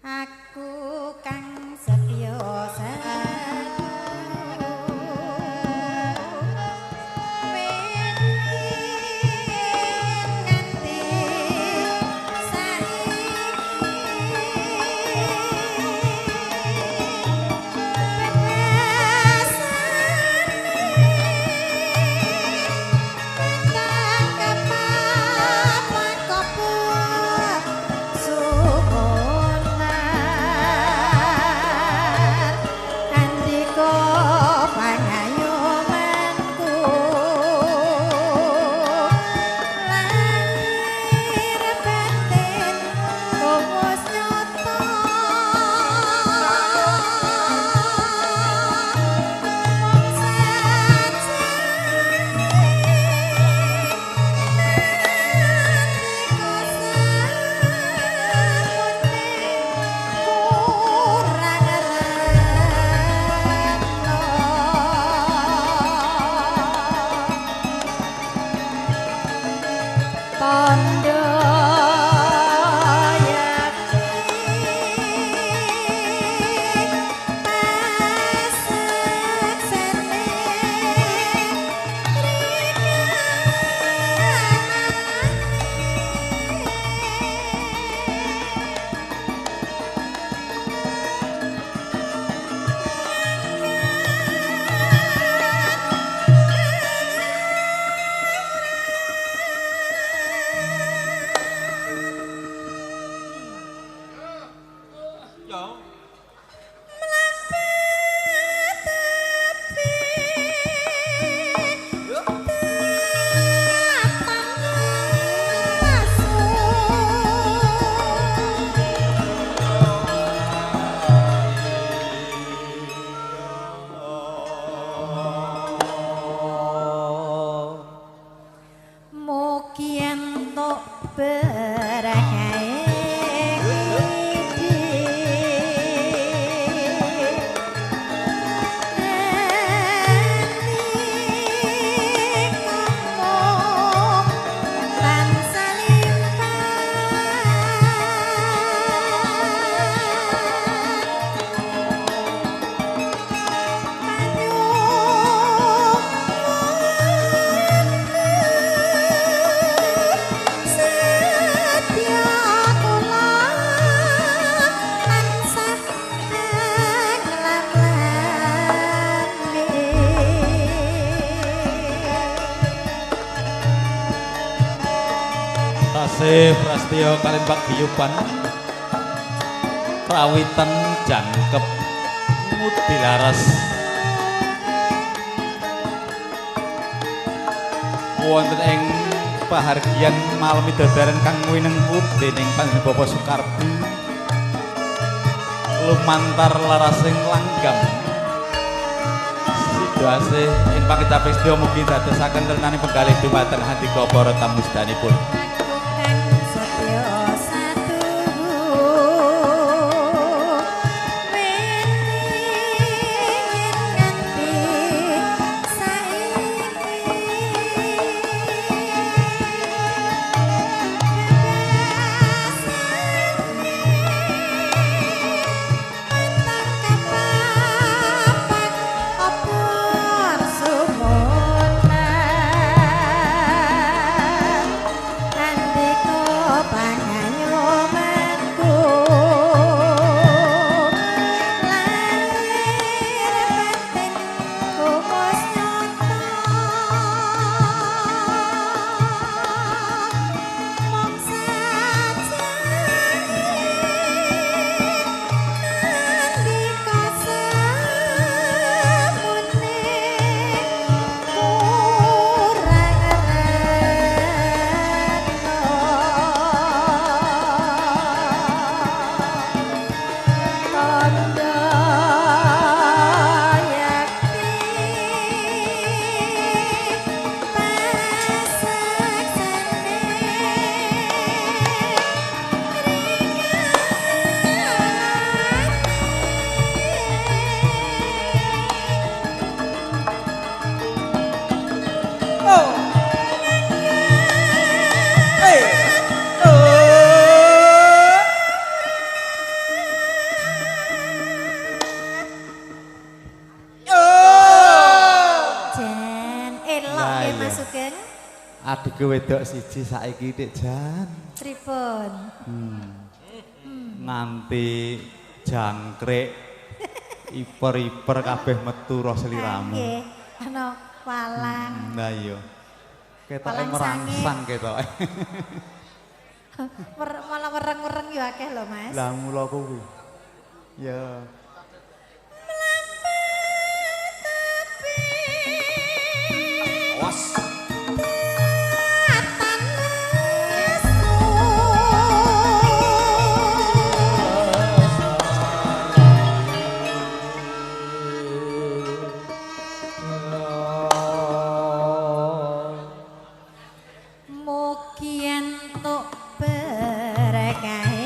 Aku kang setya Tasih Prastya kaliyan paguyuban Prawitan jangkep ngudi laras wonten ing pahargyan malem midodaren kang winengku dening panjenengan Bapak Sukardi lumantar larasing langgam sida asih ing pangecaping sedaya mugi dadosaken renane penggalih dumateng handika para tamu sedanipun. Sumonan. Adike wedok siji saiki Dik Jan. Pripun? Nganti jangkrik iper-iper kabeh metu roh sliramu. Nggih, ana walang. Lah iya. Ketoke merangsang ketoke. Malah wereng-wereng yo akeh lho, Mas. Lah mula kuwi. Ya. Awas. Mugi entuk berkahe.